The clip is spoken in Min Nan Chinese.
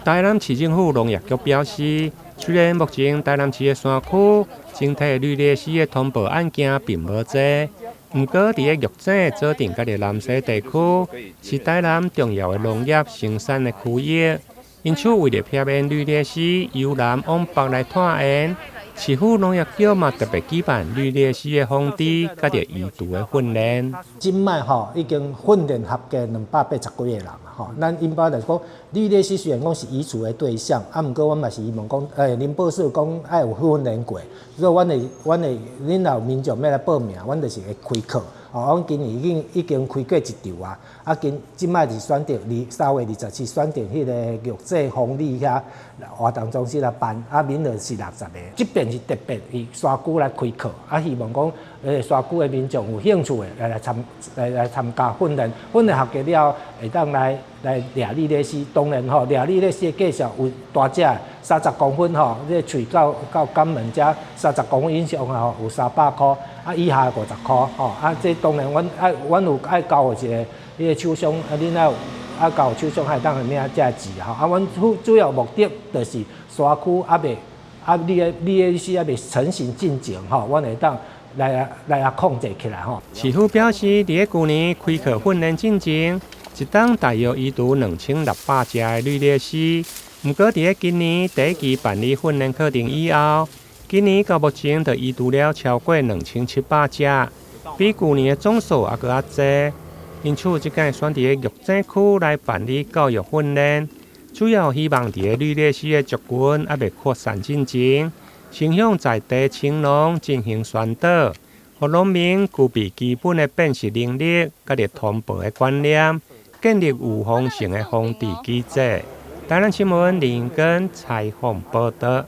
台南市政府農業局表示，雖然目前台南市的山區整體呂劣屍的通報案件並無濟，毋過佇咧玉井、左鎮佮南勢地區是台南重要的農業生產的區域，因此為了避免呂劣屍由南往北來傳染，市府農業局嘛特別舉辦呂劣屍的防治佮著移除的訓練。這擺吼已經訓練合格280幾個人吼，咱一般來講，呂劣屍雖然講是移除的對象，啊，毋過阮嘛是希望講，林博士講愛有訓練過，所以阮會，恁若有民眾欲來報名，阮就是會開課。哦，阮今年已經開過一場啊，啊，今這擺是選擇3月27選擇彼個玉井豐里遐活動中心來辦，啊，名額是60個。這邊是特別佇山區來開課，啊，希望講山區的民眾有興趣的來參加訓練，訓練合格了後，會當來掠呂劣屍。當然吼，掠呂劣屍的價數有大隻30公分吼，這個喙到肛門遮30公分以上吼有300箍，啊以下50箍吼。啊，這當然阮有愛交予一個彼個廠商，啊，恁愛交予廠商，才會當領這個錢吼。啊，阮主要目的就是山區猶未啊，呂劣屍猶未成型進前吼，阮會當來控制起來吼。市府表示，佇咧舊年開課訓練進前，一冬大約移除2600隻的呂劣屍。毋過，佇咧今年第一期辦理訓練課程以後，今年到目前就移除了超過2700隻，比舊年的總數猶閣較濟。因此，這擺選佇咧玉井區來辦理教育訓練，主要希望佇咧呂劣屍的族群猶未擴散進前，先向在地青農進行宣導，予農民具備基本的辨識能力，佮著通報的觀念，建立預防性的防治機制。台南新聞林根採訪報導。